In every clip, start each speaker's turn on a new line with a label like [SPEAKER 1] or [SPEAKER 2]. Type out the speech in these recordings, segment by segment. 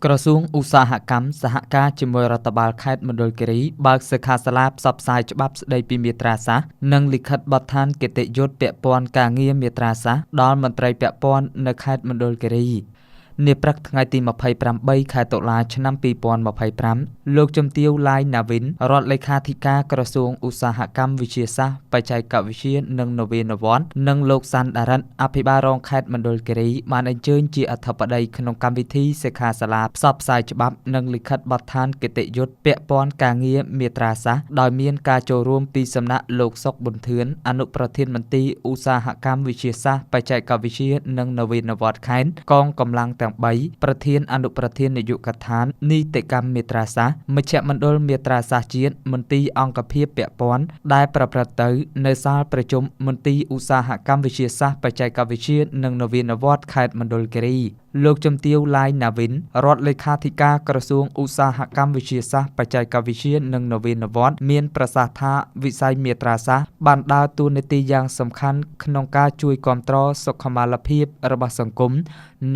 [SPEAKER 1] ក្រសួងឧស្សាហកម្មសហការជាមួយរដ្ឋបាលខេត្តមណ្ឌលគិរីបើកសិក្ខាសាលាផ្សព្វផ្សាយច្បាប់ស្តីពីមាត្រាសាស្ត្រនិងលិខិតបទដ្ឋានគតិយុត្តពាក់ព័ន្ធការងារមាត្រាសាស្ត្រដល់មន្ត្រីពាក់ព័ន្ធនៅខេត្តមណ្ឌលគិរី។ នាព្រឹកថ្ងៃទី28ខែតុលាឆ្នាំ2025លោកជំទាវឡាយណាវិនរដ្ឋលេខាធិការក្រសួងឧស្សាហកម្មវិទ្យាសាស្ត្របច្ចេកវិទ្យានិងនវានុវត្តន៍និងលោកសាន់ដារិតអភិបាលរងខេត្តមណ្ឌលគិរីបានអញ្ជើញជាអធិបតីក្នុងកម្មវិធីសិក្ខាសាលាផ្សព្វផ្សាយច្បាប់និងលិខិតបទដ្ឋានគតិយុត្តពាក់ព័ន្ធការងារមាត្រាសាស្ត្រដោយមានការចូលរួមពីសំណាក់លោកសុកប៊ុនធឿនអនុប្រធានមន្ទីរឧស្សាហកម្មវិទ្យាសាស្ត្របច្ចេកវិទ្យានិងនវានុវត្តន៍ខេត្តកងកម្លាំងទាំង3ប្រធានអនុប្រធាននាយកដ្ឋាននីតិកម្មមាត្រាសាស្ត្រមជ្ឈមណ្ឌលមាត្រាសាស្ត្រជាតិមន្ទីរអង្គភាពពាក់ព័ន្ធដែលប្រព្រឹត្តទៅនៅសាលប្រជុំមន្ទីរឧស្សាហកម្មវិទ្យាសាស្ត្របច្ចេកវិទ្យានិងនវានុវត្តន៍ខេត្តមណ្ឌលគិរី។ លោកជំទាវឡាយណាវិនរដ្ឋលេខាធិការក្រសួងឧស្សាហកម្មវិទ្យាសាស្ត្របច្ចេកវិទ្យានិងនវានុវត្តន៍មានប្រសាសន៍ថាវិស័យមាត្រាសាស្ត្របានដើរតួនាទីយ៉ាងសំខាន់ក្នុងការជួយគាំទ្រសុខុមាលភាពរបស់សង្គម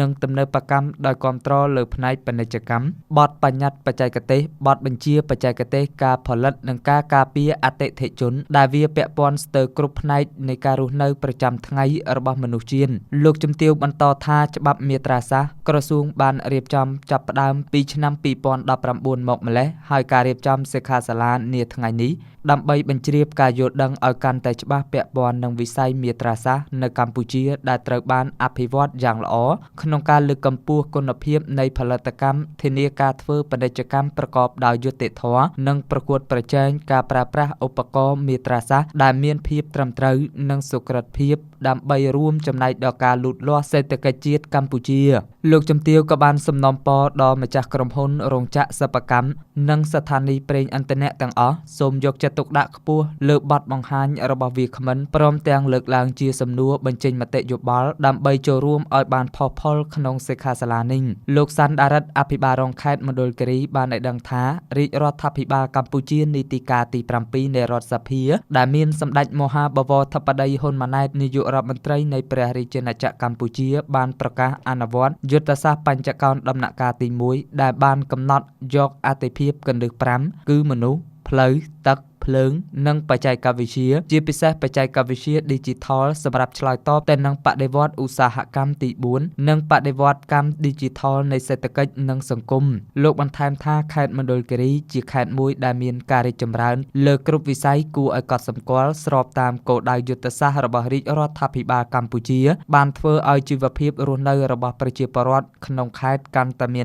[SPEAKER 1] និងទំនើបកម្មដោយគាំទ្រលើផ្នែកពាណិជ្ជកម្មបទបញ្ញត្តិបច្ចេកទេសបទបញ្ជាបច្ចេកទេសការផលិតនិងការការពារអតិថិជនដែលវាពាក់ព័ន្ធស្ទើរគ្រប់ផ្នែកនៃការរស់នៅប្រចាំថ្ងៃរបស់មនុស្សជាតិ។ លោកជំទាវបន្តថាច្បាប់មាត្រាសាស្ត្រក្រសួងបានរៀបចំចាប់ផ្ដើមពីឆ្នាំ2019មកម្ល៉េះហើយការរៀបចំសិក្ខាសាលានាថ្ងៃនេះដើម្បីបញ្ជ្រាបការយល់ដឹងឲ្យកាន់តែច្បាស់ពាក់ព័ន្ធនឹងវិស័យមាត្រាសាស្ត្រនៅកម្ពុជាដែលត្រូវបានអភិវឌ្ឍយ៉ាងល្អក្នុងការលើកកម្ពស់គុណភាពនៃផលិតកម្មធានាការធ្វើពាណិជ្ជកម្មប្រកបដោយយុត្តិធម៌និងប្រកួតប្រជែងការប្រើប្រាស់ឧបករណ៍មាត្រាសាស្ត្រដែលមានភាពត្រឹមត្រូវនិងសុក្រឹតភាពដើម្បីរួមចំណែកដល់ការលូតលាស់សេដ្ឋកិច្ចជាតិកម្ពុជា។ លោកជំទាវក៏បានសំណូមពរដល់ម្ចាស់ក្រុមហ៊ុនរោងចក្រសិប្បកម្មនិងស្ថានីយ៍ប្រេងឥន្ធនៈទាំងអស់សូមយកចិត្តទុកដាក់ខ្ពស់លើបទបង្ហាញរបស់វាគ្មិនព្រមទាំងលើកឡើងជាសំណួរបញ្ចេញមតិយោបល់ដើម្បីចូលរួមឲ្យបានផុសផុលក្នុងសិក្ខាសាលានេះ។ លោកសាន់ដារិតអភិបាលរងខេត្តមណ្ឌលគិរីបានឲ្យដឹងថារាជរដ្ឋាភិបាលកម្ពុជានីតិកាលទី7នៃរដ្ឋសភាដែលមានសម្ដេចមហាបវរធិបតីហ៊ុនម៉ាណែតនាយករដ្ឋមន្ត្រីនៃព្រះរាជាណាចក្រកម្ពុជាបានប្រកាសអនុវត្តយុទ្ធសាស្ត្របញ្ចកោណដំណាក់កាលទី1ដែលបានកំណត់យកអាទិភាពគន្លឹះ5គឺមនុស្សផ្លូវទឹកភ្លើងនិងបច្ចេកវិទ្យាជាពិសេសបច្ចេកវិទ្យា Digital សម្រាប់ឆ្លើយតបទៅនឹងបដិវត្តឧស្សាហកម្មទី4និងបដិវត្តកម្ម Digital នៃសេដ្ឋកិច្ចនិងសង្គម។ លោកបន្ថែមថាខេត្តមណ្ឌលគិរីជាខេត្តមួយដែលមានការរីកចម្រើនលើគ្រប់វិស័យគួរឲ្យកត់សម្គាល់ស្របតាមគោលដៅយុទ្ធសាស្ត្ររបស់រាជរដ្ឋាភិបាលកម្ពុជាបានធ្វើឲ្យជីវភាពរស់នៅរបស់ប្រជាពលរដ្ឋក្នុងខេត្តកាន់តែមាន